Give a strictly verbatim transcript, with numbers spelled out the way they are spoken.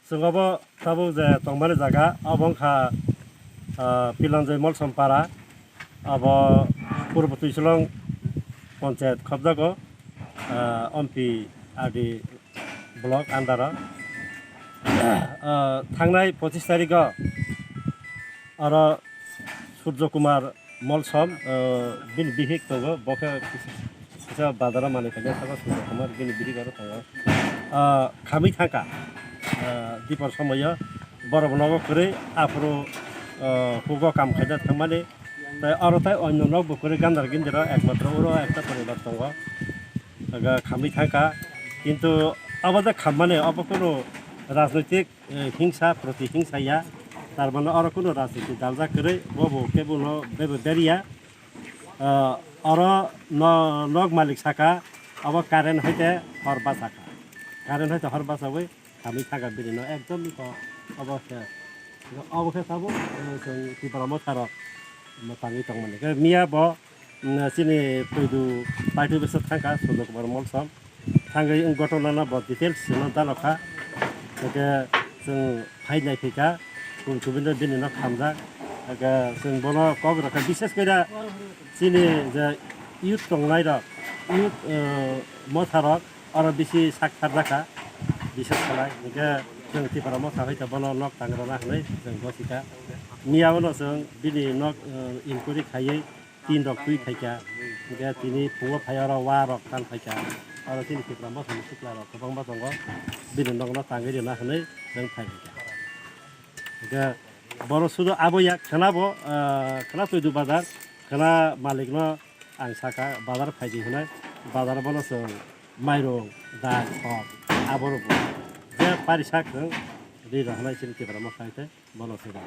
Chwng abo tabuk je tongmani jaga, abo wngkha, ah, Pilanjoi Molsom para, abo Purbo Twisolong Panchayat khobjago, ah, Ompi R D block under o. Ah, thangnai pochis tarikh o aro Surjo Kumar Molsom, ah, bini bihik tongo, bo khe kisa bazaro manwi khaina saka Surjo Kumar, bini bihik aro tongo. Ah, khamwi thangkha, ah, dipor somoyo borok nogo kwrwi aphuru, ah, hugo kam khaina thangmani. Tai oro tai onyo nok bo kwrwi gandar gindiro ekmatro oro ekta poribar tongo. Aga khamwi thangkha. Kintu abo je khammani obo kunu rajnoitik, eh, hingsa, proti hingsa ya. Tar mane oro kunu rajniti daljak kwrwi, bo bo kebo no bebo beriya. Ah, oro no nok malik saka, abo current hoite hor bachakha. Current hoite hor bachawi khamwi thangkha bini no ekdom to obo khe, obo khe tabuk, eh, chwng Tipra Motha rok mwtangwi tongmani. Khe miya bo, mm, chini phoidu paithu bwswk thangkha Surjo Kumar Molsom. Thangwi wng gotona no bo details no dalokha. Hwnkhe chwng phai naiphikha, chwng kubui no bini no khamjak. Hwnkhe chwng bono kok rwkha, bishes khe chini je youth tongnai rok, youth, eh, motha rok, oro bisi sak tharjakha, bises khlai. Hwnkhe chwng Tipra Motha hai khe bono nok tangrana hwnwi chwng gosikha. Miya bono chwng bini nok, eh, inquiry khaiwi tin rok twi phaikha. Hwnkhe tini phungo phai oro wa rok tan phaikha. Oro chini Tipra Motha ni sikla rok kwbangma tongo. Bini nokno tangwi rwna hwnwi chwng phai phaikha. Hwnkhe boro sudu abo ya khwnabo, ah, khwna Twidu bazar, khwna malikno ang sakha bazar phaidi hwnwi, bazar bono chwng mairung, dal, khok, aborok bo je pari sak chwng ri rw hwnwi chini Tipra Motha hai khe bono se rw.